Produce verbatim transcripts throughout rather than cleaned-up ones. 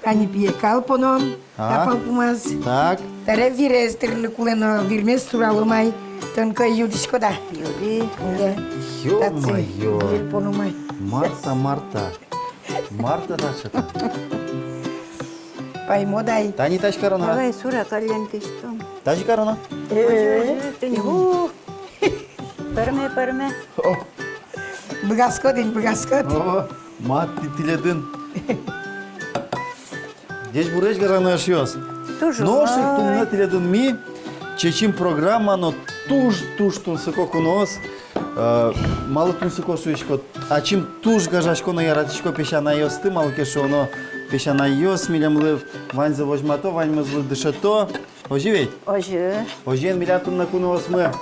Тани пие кал поном. А? Та пал пумаз. Так. Таре вирез тырыны кулэ но, вирмес суралом ай. Тон кӧй юдӥськод-а? Юдӥ. Да. Ё-моё. Вир поном ай. Марта, Марта. Марта таӵе та. Паймод ай. Тани тазьы кароно. Давай, сура каллен кистом. Тазьы кароно. Э. Тӥни, у. Пӧрме, пӧрме. О. Быгатӥськод ини, быгатӥськод. О, мат тӥ-, тӥледын. Ӟечбуресь, гажано эшъёс. Туж умой. Нош ик туннэ тӥледын ми «Чечым» программа но туж, туж тунсыко куноос. Э, малы тунсыко шуисько, ачим туж гажасько но яратӥсько песянайёсты, малы ке шуоно, песянайёс милемлы ваньзэ возьмато, ваньмызлы дышето. Озьы ведь? Озьы. Озьыен, милям туннэ куноосмы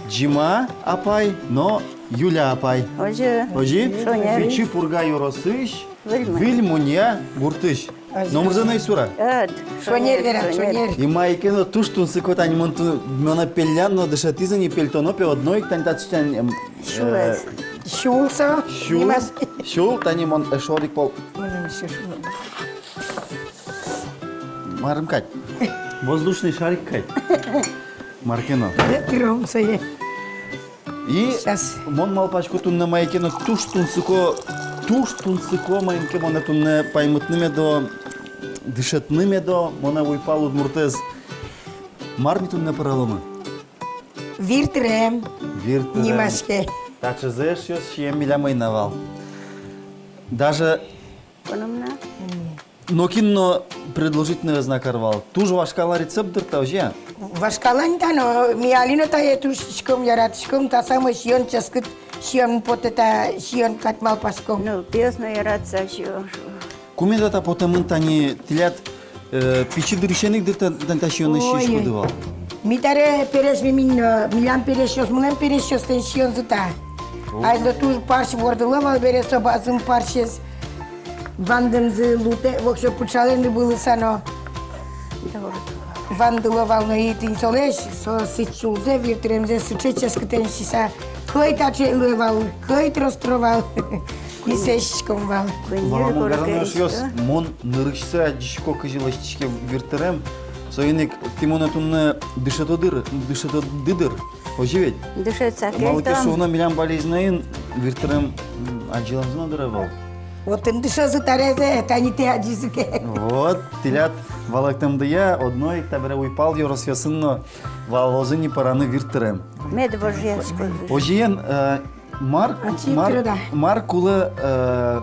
Ӟима апай но Юля апай. Озьы. Озьы? Шонер. Пичи Пурга ёросысь, Выль Монья. Выль Монья гуртысь. Озьы. Номырзэ но ӧй сура? Ӧд. Шонер, шонер, вера, шонер. Шонер. И мае ке но туж тунсыко тани, мон ту-, монэ пеллян но дышетӥзы ини, пельтоно пе, одно ик тани татчы тани, эм, сюлэз. Э, сюл со. Сюл. Нимаз. Сюл, тани мон эшшо одӥг пол. Мыным сюл. Марым кадь. Воздушный шарик кадь. Мар ке но. Тыром сое. И сейчас. Мон малпасько, туннэ мае ке но туж тунсыко, туж тунсыко маин ке монэ туннэ паймытны медо, дышетны медо монэ, уйпал удмуртэз. Мар ми туннэ пӧраломы? Вир тырем. Вир тырем. Нимаське. Таӵезэ, эшъёс, сием милям ӧй на вал. Даже Пономна. Нокин но предложить но ӧз на кар вал. Туж вашкала рецепт дыр та, озьы-а? Вашкала ини та, но ми али но тае туж сиськом, яратӥськом, та самой сиён ческыт, сиён потэ та, сиён кадь малпаськом. Ну, пиос но яратыса сиё. Ку меда та потэмын тани тӥляд, э, пичи дырысен ик дыр та, та, та сиёнэз сиськоды вал? Ой. Ми таре пересь ми, ми но, милям пересьёсмылэн пересьёслэн сиёнзы та. О. Азьло туж парсь вордыло вал бере, со бадӟым парсез. Вандэмзы луэ, воксё пыӵалэ ни вылыса но. Вандыло вал но, и тӥни солэсь, со сыӵе сюлзэ, вир тыремзэ сыӵе ческытэн сиса. Кӧй таӵе луэ вал, кӧй трос тыро вал. И сиськом вал. Валамон, гажано эшъёс, мон нырысьсэ адӟисько, кызьы лэсьтӥське вир тырем. Соин ик тӥ монэ туннэ дышетоды дыр, дышетоды дыр. Озьы ведь? Дышетса кельтом. Малы ке шуоно, милям Балезинаын вир тырем, м, адӟылэмзы но дыр ӧвӧл. Вот отын дышозы тарезэ, тани тӥ адӟизы ке. Вот, тӥляд валэктэмдыя, одно ик табере уйпал ёросъёсын но валозы ини пӧраны вир тырем. Мед вожъяськозы. Озьыен, э, мар, мар, мар кулэ, э,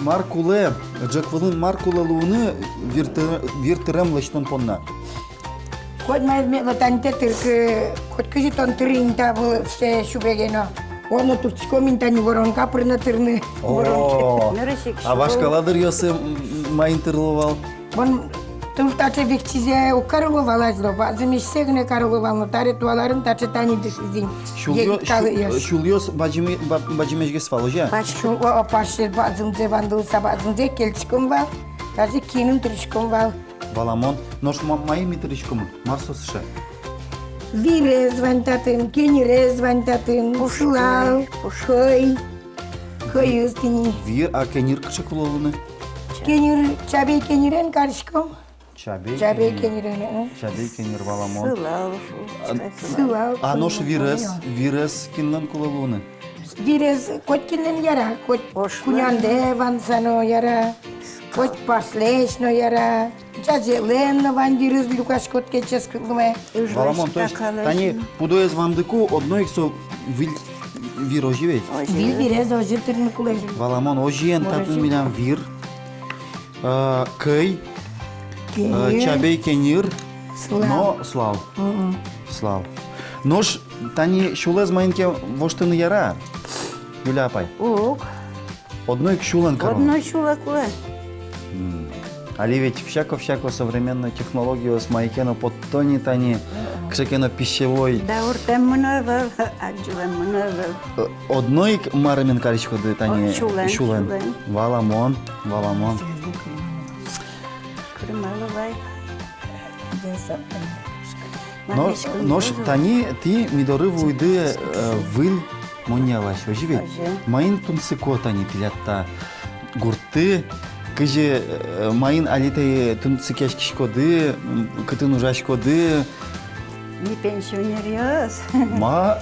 Мар кулэ, ӝӧк вылын мар кулэ луыны вир ты-, вир тырем лэсьтон понна? Коть маиз мед луоз, тани тӥ тыркы, коть кызьы тон тыры ини та вылсэ сюбеге но. Мон но туртскисько ини тани воронка пыр но тырыны. О, воронка. А вашкала дыръёсы, м, м, маин тырло вал? Мон туж таӵе векчизэ уг карыло вал азьло, бадӟымесьсэ гинэ карыло вал, но таре туала арын таӵе тани дышизы ини. Сюлъё-, егит калыкъёс. Сю-, сюлъёс бадӟыме-, ба-, бадӟымесьгес вал, озьы-а? Пасьсюл, о, пасьсюлэз бадӟымзэ вандылыса, бадӟымзэ кельтӥськом вал, даже киынын тырыськом вал. Валамон. Нош ма-, маин ми тырыськомы? Мар со сыӵе? Вирез вань татын, кеньырез вань татын, пушкы, сылал, пушкы. Кӧй. Кӧйыз тӥни. Вир, а кеньыр кыӵе кулэ луыны? Кеньыр, чабей кеньырен кариськом. Чабей кеньыр. Чабей кеньыр, э. Чабей кеньыр, валамон. Сылал, шу-, а, сылал. А нош вирез, вирез кинлэн кулэ луыны? Вирез коть кинлэн яра, коть куняндэ ванса но яра, коть паслэсь но яра, ӟазелэн но вань вирез, люкаськод ке ческыт луэ. Валамон, то есть, тани пудоез вандыку, одно ик со выль вир, озьы ведь? Озьы. Выль вирез озьы тырыны кулэ. Валамон, озьыен татын милям вир. Э, кӧй, э, кеньыр, чабей кеньыр, сылал. Но сылал. Мгм. Сылал. Нош тани сюлэз маин ке воштыны яра, Юля апай? Уг. Одно ик сюлэн кароно. Одно сюлэ кулэ. М. Али ведь всяко-всяко современной технологиос, мае ке но поттоно тани, кыӵе ке но пищевой. Дауртэм мынэ ӧвӧл, адӟылэм мынэ ӧвӧл. Э, одно ик марымен кариськоды тани сюлэн. Сюлэн, сюлэн. Валамон, валамон. Кырмало вай. Но, нош тани тӥ ми доры вуиды, э, Выль Моньялась, озьы ведь? Озьы. Маин тунсыко тани тӥляд та гуртты, Кызьы, э, маин али тӥ тунсыкъяськиськоды, м, кытын ужаськоды? Ми пенсионеръёс. Ма?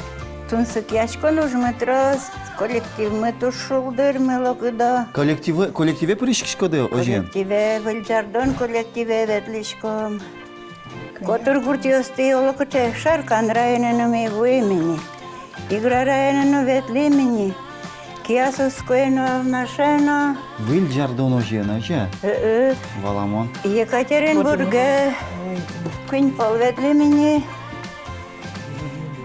Тунсыкъяськон ужмы трос, коллективмы туж шулдыр, мылокыдо. Коллективе, коллективе пыриськиськоды, озьы? Коллективе, Выль Ӟардон коллективе ветлӥськом. Котыр гуртъёстӥ, олокыӵе, Шаркан районэ но ми вуим ини, Игра районэ но ветлӥм ини, Киясовское но, Алнаше но. Выль Ӟардон озьы но, озьы? Э-э. Валамон. Екатеринбурге куинь пол ветлӥм ини,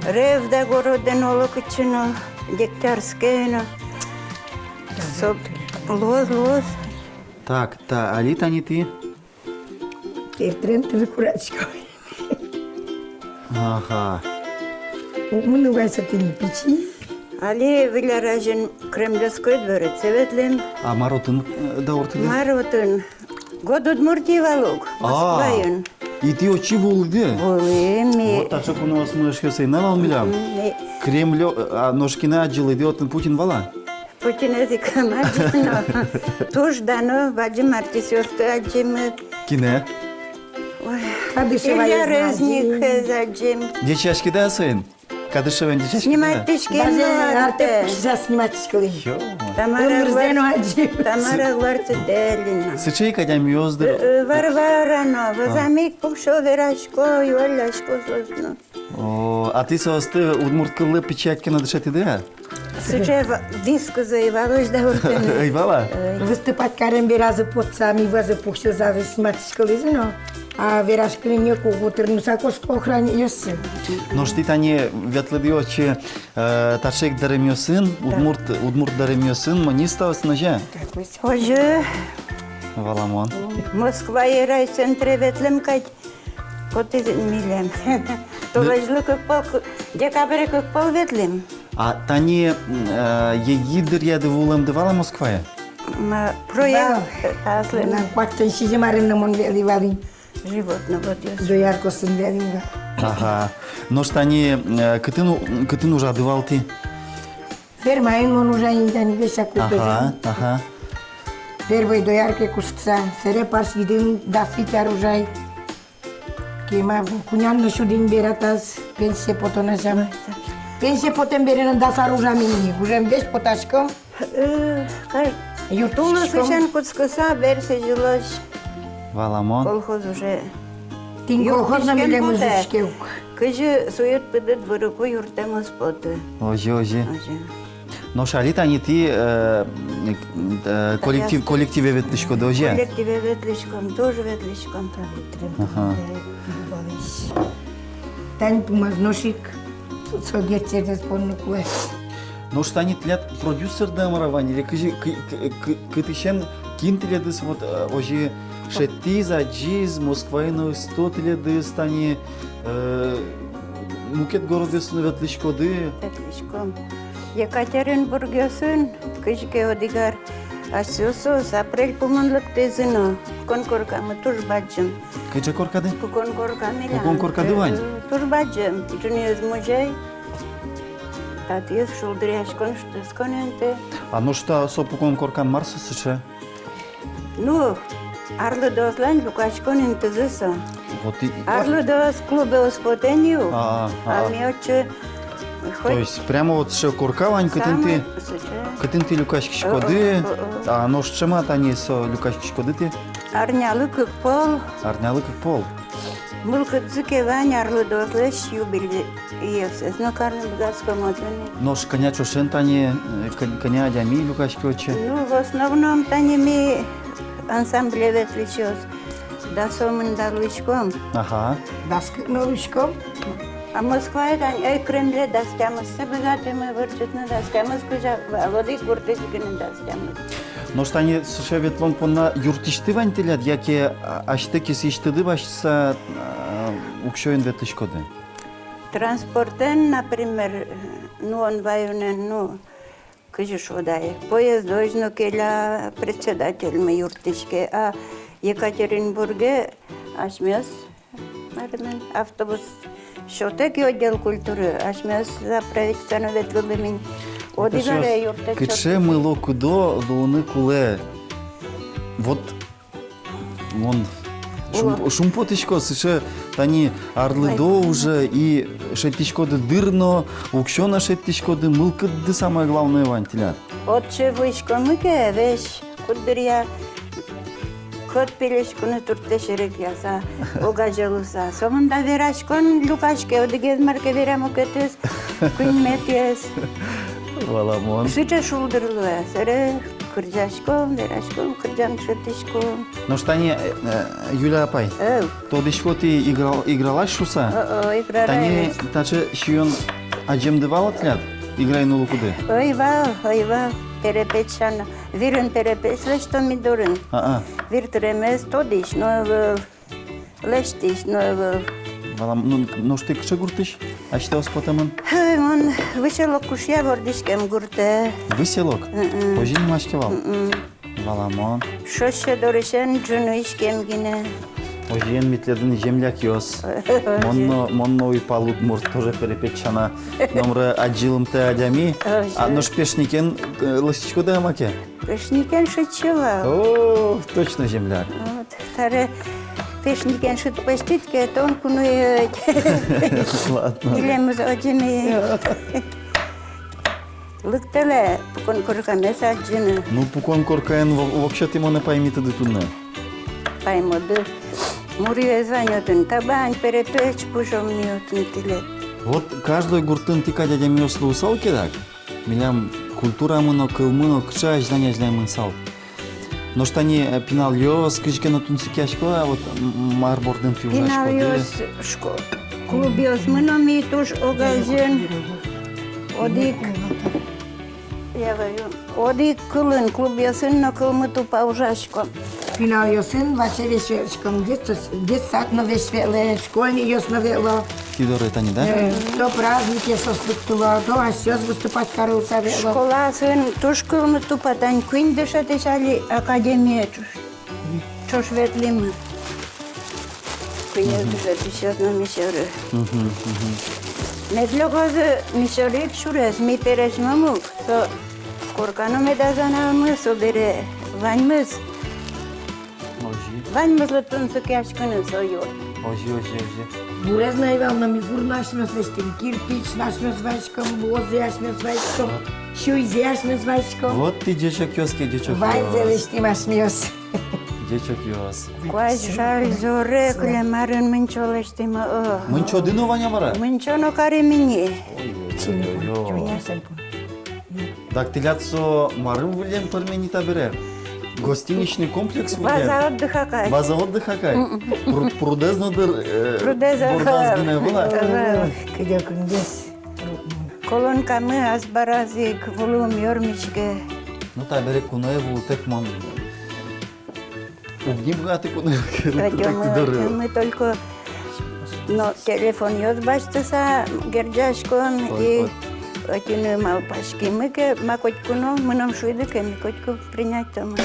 Ревда городэ но, олокытчы но, Дегтярское но. Со луоз, луоз. Так, та, али тани тӥ Пертырен тӥлы курадӟисько. Ага. Уг мыны вал со тӥни, пичи. Али Выль ар азьын Кремлевской дворецэ ветлӥм. А мар отын, э, дауртӥды? Мар отын? Год Удмуртии вал ук, а, Москваын. И тӥ отчы вуылӥды? Вуылӥм ми. Вот таӵе куноосмы, эшъёсы, ӧй на вал милям. Мгм, э. Кремлё-, а, нош кинэ адӟылӥды отын, Путин вал-а? Путинэз ик ӧм адӟы но, туж дано бадӟым артистъёсты адӟимы. Кинэ? Ой, Кадышева Илья Резниковез адӟим. Ӟечаськиды-а соин? Кадышеваен ӟечаськиды-а? Сниматьтӥськем но, даже артэ артэ пуксьыса сниматьтӥськылӥм. Ё-моё. Тамара Гвар-, Тамара Гварцетелина. Сыӵе ик адямиос, дыр. Э, э, Варвара но, а, вӧзам ик пуксё, верасько, юаллясько соос но. О, а тӥ соосты удмурт кыллы пичиятке но дышетӥды-а? Сыӵе ва-, вискыз ӧй вал озьы дауртыны. Ӧй вал-а? Ӧй. Выступать карем беразы потса, ми вӧзы пуксьылӥзы, сниматьтӥськылӥзы но. А вераськыны некуке уг тырмы, сак ошко охранникъёссы. Нош тӥ тани ветлӥды отчы, э, таӵе ик дэремъёсын, да, удмурт, удмурт дэремъёсын, мынӥстаосын, озьы-а? Озьы. Валамон. Москвае райцентре ветлӥм кадь. Потӥз милем. Толэзьлы кык пол, кы-, декабре кык пол ветлӥм. А тани, м, э, егит дыръяды вуылэмды вал-а Москвае? Ма, проект, вал, э, аслым. Мынам куатьтон сизьым арын но мон ветлӥ вал ини. Животноводъёс. Дояркаосын ветлӥ вал. Ага. Нош тани, э, кытын у-, кытын ужады вал тӥ? Фермаын мон ужай ини тани, весяк. Ага, ага. Первой дояркае кутскыса, сэре Парсигидын дас вить ар ужай. Кема кунян но сюдӥ ини, бер атас, пенсие потон азям. Пенсие потэм бере но дас ар ужам ини, гужемзэ потаськом. Э, кар-, юрттӥськом. Тулысысен кутскыса, бер сӥзьылозь. Валамон. Колхоз уже. Тӥни колхоз но милемыз учке ук. Кызьы суйыт-пыдыт бырыку юрттэм уз поты. Озьы, озьы. Озьы. Нош али тани тӥ, э, э, коллектив, коллективе ветлӥськоды, озьы-а? Коллективе ветлӥськом, тоже ветлӥськом. Ага. Тани пумаз нош ик со герӟетэз понны кулэ. Нош тани тӥляд продюсер да мар-а вань, или кызьы, кы-, кы-, кы-, кытысен, кин тӥледыз вот, э, озьы шедьтӥз, адӟиз, Москваын но ысто тӥледыз тани, э, мукет городъёсы но ветлӥськоды? Ветлӥськом. Екатеринбургъёсын кызьы ке одӥг ар асьсэос апрель пумын лыктӥзы но, пукон коркамы туж бадӟым. Кыӵе коркады? Пукон корка милям. Пукон коркады вань? Э, туж бадӟым. Ӝыныез музей. Татысь шулдыръяськон, шутэтскон инты. А нош та со пукон коркан мар со сыӵе? Ну, арлыдоослэн люкаськон интызы со. Вот и, и. Арлыдоос клубе уз потэ ни ук. А, а, а, а. А ми отчы хоть. То есть прямо вот сыӵе корка вань, кытын тӥ, самой сыӵе, кытын тӥ люкаськиськоды, о, о, о, о, а нош ӵем-а тани со люкаськиськоды тӥ? Арнялы кык пол. Арнялы кык пол. Мылкыдзы ке вань, арлыдоослэсь юбилеез но карны быгатӥськом отын. Нош кӧня ӵошен тани, э, кӧ-, кӧня адями люкаське отчы? Ну, в основном тани ми ансамбле ветлӥсьёс дасо мында луиськом. Ага. Дас кык но луиськом. А Москвае тани, эй, Кремле дас тямыссэ быгатӥмы вырӟытыны, дас тямыс кузя, вал одӥг гуртысь гинэ дас тямыс. Нош тани сыӵе ветлон понна юрттӥсьты вань тӥляд, яке, а, асьтэос кисыысьтыды басьтыса, а, уксёен ветлӥськоды? Транспортэн, например, ну, он вайонэн, ну, кызьы шуод ай, поездозь но келя, председательмы юрттӥське, а Екатеринбурге асьмеос, например, автобус сётэ ке отдел культуры, асьмеос заправить карыны ветлылӥм ини. Одӥг аре юрттэт. Кыӵе мыло-кыдо луыны кулэ Вот мон шум-, шумпотӥсько, сыӵе тани арлыдо уже, и шедьтӥськоды дыр но, уксё но шедьтӥськоды, мылкыдды, самое главное, вань тӥляд. Отчы вуиськомы ке, весь куддыръя кӧт пилиськыны турттэ серекъяса, огазе луыса. Сомында вераськон люкаське, одӥгез мар ке верам, мукетыз, куиньметӥез. Валамон. Сыӵе шулдыр луэ, собере кырӟаськом, вераськом, кырӟан шедьтӥськом. Нош тани, э, э, Юля апай, э, тодӥсько тӥ Игра-, Игралась шуыса. О, о, Игралась. Тани таӵе сиён адӟемды вал-а тӥляд Играын улыкуды? Ой, вал, ой, вал. Перепеч сяна. Вирын перепеч лэсьтом ми дорын. А-а. Вир тыремез тодӥсь но ӧвӧл, лэсьтӥсь но ӧвӧл. Валам, ну, нош тӥ кыӵе гуртысь асьтэос потэмын? Ой, мон Выселок ушъя вордӥськем гуртэ. Выселок? М-м. Озьы нимаське вал? М-м. Валамон. Шоссе дорысен ӝыны иськем гинэ. Озьыен, ми тӥледын землякъёс. Озьы. Мон но, мон но уйпал удмурт, тоже перепеч сяна. Номыр адӟылымтэ адями. Озьы. А нош пешникен, э, лэсьтӥськоды-а маке? Пешникен шедьтӥсько вал. О, точно земляк. Вот, таре пешникен шедьтӥд ке, тон куное. Ладно. Илемыз адӟеме. Лыктэлэ пукон коркамес адӟыны. Ну, пукон коркаен во-, вообще тӥ монэ паймитоды туннэ? Паймоды. Муръёс вань отын, табань, перепеч пужом ми отын тӥлед. Вот каждой гуртын тӥ кадь адямиос луысал ке дак, милям культурамы но, кылмы но кыӵе азьлань-азьлань мынысал. Нош тани, э, пиналъёс кызьы ке но тунсыкъясько-а, вот, м, м, мар бордын тӥ ужаськоды? Пиналъёс шко-, клубъёсмы но ми туж огазьын. Одӥг, я говорю, одӥг кылын клубъёсын но кылмы тупа ужаськом. Пиналъёсын ваче весь ветлӥськом, детсад но весь ветлэ, школьникъёс но ветло. Тӥ доры тани, да? Э, то праздникъёс лыктыло, то асьсэос выступать карылыса ветло. Школаосын туж кылмы тупа, тани куинь дышетӥсь али академие ӵош, ӵош ветлӥмы. Куинь дышетӥсьёс но ми сьӧры. Мгм, мгм. Мед лёгозы ми сьӧры ик сюрес, ми пересьмом ук, со корка но медаз аналмы, собере ваньмыз. Озьы. Ваньмызлы тунсыкъяськыны сое. Озьы, озьы, озьы. Бурез но ӧй вал но, ми бур но асьмеос лэсьтӥм, кирпич но асьмеос вайиськом, луозэ асьмеос вайиськом, сюйзэ асьмеос вайиськом. Вот тӥ ӟечокъёс ке, ӟечокъёс. Ваньзэ лэсьтӥм асьмеос. Ӟечокъёс. Куазь, жаль, зоре, кылем арын мынчо лэсьтӥм, о. Мынчоды но вань-а мар-а? Мынчо но карим ини. Ой-ой-ой-ой. Дак тӥляд со марым выллем пӧрме ни табере? Гостиничный комплекс выллем. База отдыха кадь. База отдыха кадь. М-м. Пру-, прудэз но дыр, э, прудэз, ага, бордаз гинэ ӧвӧл-а? Ага. Кыдёкынгес. Колонкамы, азбараз ик вулы ум ёрмиське. Ну, табере куное вуытэк мон уг ни быгаты куное вуытэк тӥ доры. Ӧтёмы, ӧтёмы, только но телефонъёс басьтыса герӟаськом. Ой, и ой. Ӧтьыны малпаськимы ке, ма котьку но, мыном шуиды ке, ми котьку принять каромы.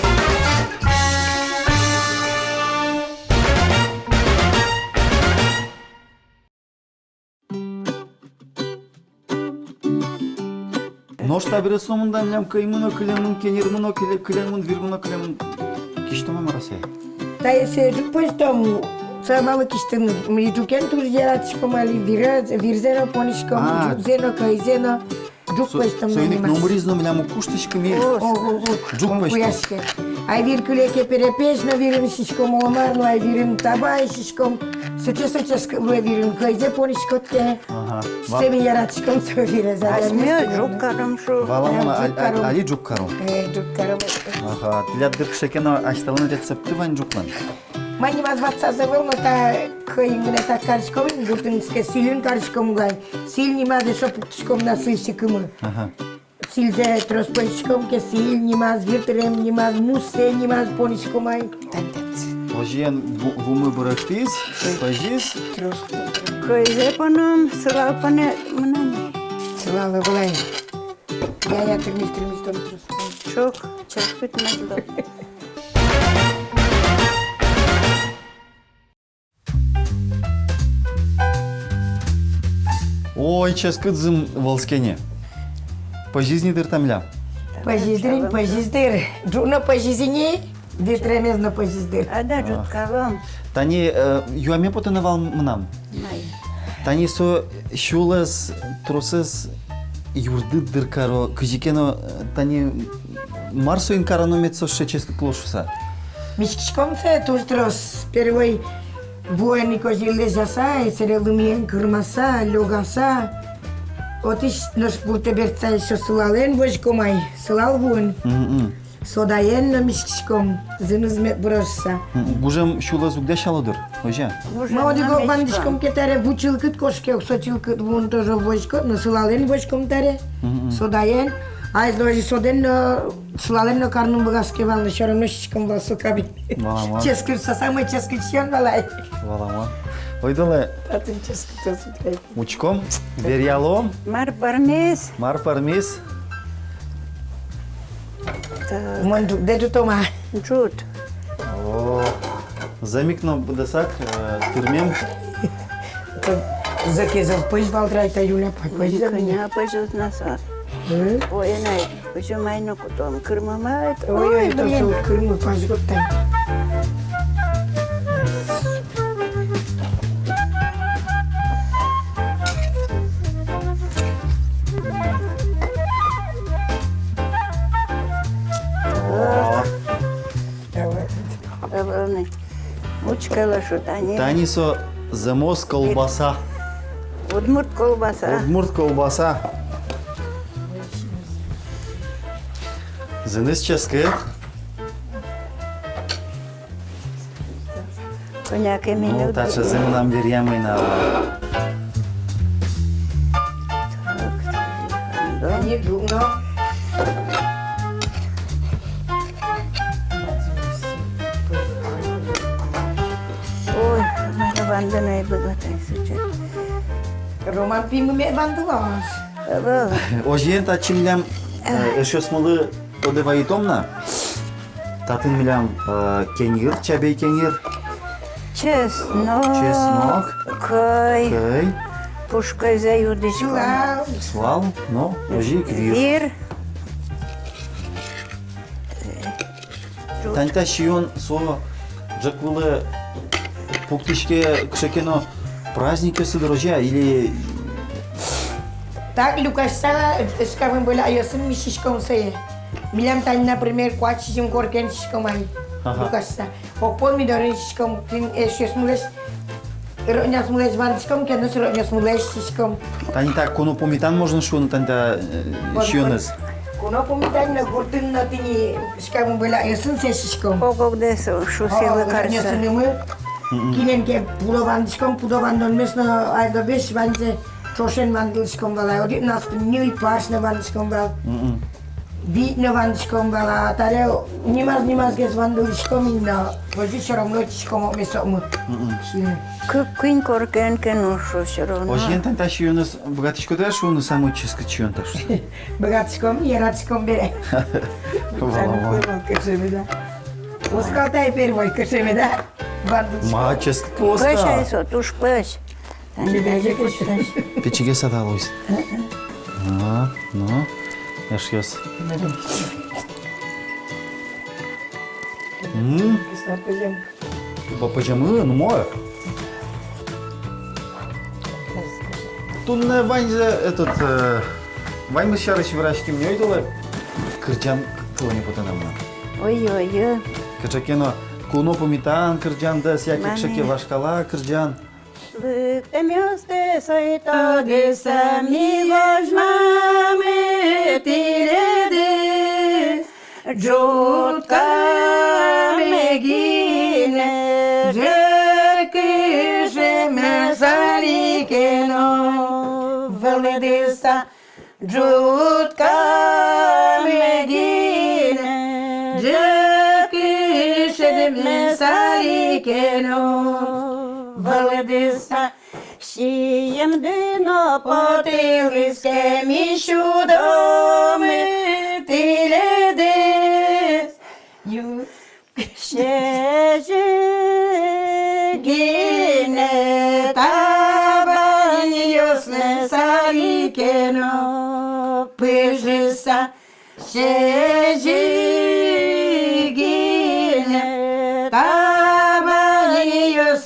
Нош табере сомында милям кӧймы но кылемын, кенермы но кыле-, кылемын, вирмы но кылемын. Кисьтом-а мар-а сое? Тае сое ӝук пӧзьтом, самалы кисьтыны, ми ӝукен туж яратӥськом али, вирез-, вирзэ но понӥськом, а, ӝукзэ но, кӧйзэ но. Ӝук пӧзьтом. Соин ик номырыз но милям уг куштӥськы, ми ӝук пӧзьтом. О, о, о, о, куяське. Ай вир кыле ке, перепеч но вирын сиськом, оло мар но, ай вирын табань сиськом. Сыӵе-сыӵе луэ вирын, кӧйзэ понӥськод ке. Ага. Сыӵе ми яратӥськом со вирез. Асьме ӝук каром, шуо. Валамон, э, али ӝук каром. Э, ӝук каром. Ага, тӥляд дыр кыӵе ке но асьтэлэн рецептты вань ӝуклэн. Ма нимаз ватсаз ӧвӧл, но та кӧйын гинэ так кариськом, гуртын ке сӥльын кариськом угай. Сӥль нимаз эшшо пуктӥськом на сӥль сикымы. Ага. Сӥльзэ трос пӧзиськом ке, сӥль нимаз, вир тырем нимаз, муссэ нимаз понӥськом ай. Тань-тань. Озьыен, ву-, вумы быректӥз, пӧзиз. Трос. Кӧйзэ поном, сылал понэ мынам. Сылал ӧвӧл ай. Я, я, тырмиз, тырмиз, тон трос. Чок, чок, пытмазло. Ой, ческыт зын вӧлске ни. Пӧзиз ни дыр та милям? Пӧзиз дыр, пӧзиз дыр. Ӝук но пӧзиз ини. Витремез но пӧзиз дыр. Ада ӝуткалом. Тани, э, юаме потэ на вал мынам. Май. Тани со сюлэз, тросэз юрдыт дыр каро, кызьы ке но, э, тани мар соин кароно мед со сыӵе ческыт луоз шуса? Миськиськом сое туж трос. Первой вуэн ик озьы лэзьяса, и сэре лымыен кырмаса, лёгаса. Отысь нош гуртэ бертса эшшо сылалэн возиськом ай, сылал вуын. Мгм. Содаен но миськиськом, зыныз мед быроз шуса. Мгм. Гужем сюлэз уг дасяло дыр, озьы-а? Гужем но миськиськом. Мон одӥг вандӥськом ке таре, ву чылкыт кошке, со чылкыт вуын тоже возиськод, но сылалэн возиськом таре. Мгм. Содаен. Ай, озьы содэн но, сылалэн но карыны уг быгатӥськы вал, но всё равно сиськом вал со кабин. Валамон. Ческыт шуса, самой ческыт сиён вал ай. Валамон. Ойдолэ. Татын ческыт. Учком, веръялом. Мар пӧрмиз? Мар пӧрмиз? Так. Мон ӝутдэ ӝутом-а? Ӝут. О, зэмзэ ик но быдэсак, э, тырмем. Зэке зол пӧзь вал дыр ай та, Юля, пӧзь зэм. Кӧня пӧзь уз на со. М? Ой, анай. Кызьы май но кутом, кырмом ай. Ой, ой, ой, блин. Кырмы пазьгот тань. О. Давай. Давай, ладно. Учкелэ шуо, тани. Тани со зэмос колбаса. Удмурт колбаса. Удмурт колбаса. Зыныз ческыт. Кӧня ке минут. Ну, таӵе зын мынам веръямын на. Так, так, так. Тани ӝук но. Ой, мар вандыны ӧй быгаты ай сыӵе. Роман пимы мед вандылоз. Ӧвӧл. Озьыен, татчы милям, э, эшъёсмылы тодэ вайытом на. Татын милям, э, кеньыр, чабей кеньыр. Чеснок. Чеснок. Кӧй. Кӧй. Пушкызэ юдӥськом. Сылал. Сылал, но озьы ик вир. Вир. Тань та сиён со ӝӧк вылэ пуктӥське кыӵе ке но праздникъёсы дыр, озьы-а, или? Так, люкаськыса, ӵкамын бӧлякъёсын ми сиськом сое. Милям тань, например, куать-сизьым коркаен сиськом ай. Ага. Люкаськыса. Огпол ми дорын сиськом, тӥни эшъёсмылэсь, родняосмылэсь вандӥськом ке но, родняосмылэсь сиськом. Тани та куно пумитан можно шуыны тани та, э, сиёнэз. Куно пумитан но, гуртын но, тӥни ӵкамын бӧлякъёсын сое сиськом. Ог-огдэс шусылы карыса. Родняосынымы. Мгм. Кинэн ке пудо вандӥськом, пудо вандонмес но, айдо весь ваньзэ ӵошен вандылӥськом вал ай. Одӥгназ тӥни ньыль-пась но вандӥськом вал. Мгм. Вить но вандӥськом вал, а таре нимаз-нимазгес вандылӥськом ини но, озьы всё равно ӧтиськом окмес окмы. Мгм. Сиыны. Кык-куинь коркаен ке но шуо, всё равно. Озьыен, тань та сиёнэз быгатӥськоды-а шуыны самой ческыт сиён та шуыса? Быгатӥськом, яратӥськом бере. Валамон. Кыӵе меда. Оскал тай первой, кыӵе меда. Вандылӥськом. Ма, ческыт луоз-а? Пӧсь ай со, туж пӧсь. Пичиге сада луиз. А, ну, эшъёс. М. Туба пӧземын, ну, мар. Туннэ ваньзэ, этот, э, ваньмыз сярысь вераським ни, ойдолэ. Кырӟан кылэме потэ на мынам. Ой-ой-ой. Кыӵе ке но куно пумитан кырӟандэс, яке кыӵе ке вашкала кырӟан. Лыктэмъёсты сой тодыса, ми возьмамы тӥледыз ӝуткамы гинэ, ӝӧк кышемес али ке но вӧлдыса. Ӝуткамы гинэ, ӝӧк кышемес али ке но вӧлдыса, сиемды но потылӥз ке, ми сюдомы тӥледыз. Ю- Сезьы гинэ табанъёсмес али ке но пыжыса, сезьы гинэ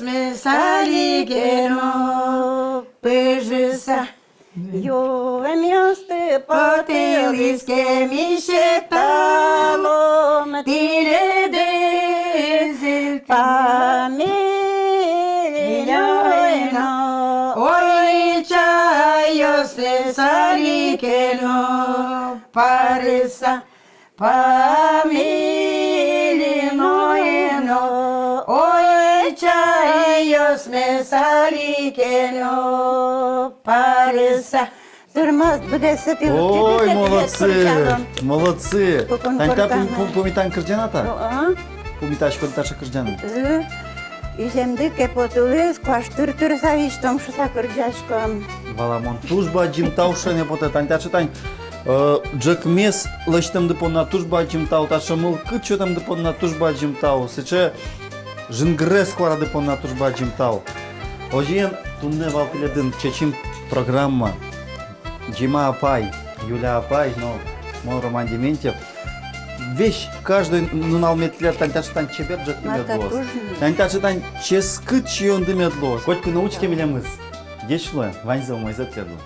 Мес али ке но пыжыса, юэмъёсты потылӥз ке, ми сёталом тӥледыз зыльтыны. Памелино но, ой, чайёс мес али ке но парыса, Памелино но, ой, чайёс мес али ке но парыса. Тырмоз быдэссы тӥ лыктӥды. Ой, молодцы, молодцы. Тань та пум-, пум-, пумитан кырӟан-а та? О-о. Пумитаськод таӵе кырӟанэн? Э, иземды ке потылӥз, куашкатыр тырыса висьтом шуса кырӟаськом. Валамон, туж бадӟым тау шуэме потэ. Тань таӵе тань, э, ӝӧкмес лэсьтэмды понна туж бадӟым тау, таӵе мылкыд сётэмды понна туж бадӟым тау, сыӵе жингрес куарады понна туж бадӟым тау. Озьыен, туннэ вал тӥледын «Чечым» программа. Дима апай, Юля апай но мон, Роман Дементьев. Весь, каждой нунал мед тӥляд тань таӵе тань чебер ӝӧкмы мед луоз. Тань таӵе тань ческыт сиёнды мед луоз. Котьку но учке милемыз. Ӟеч луэ, ваньзэ умойзэ тӥляд луоз.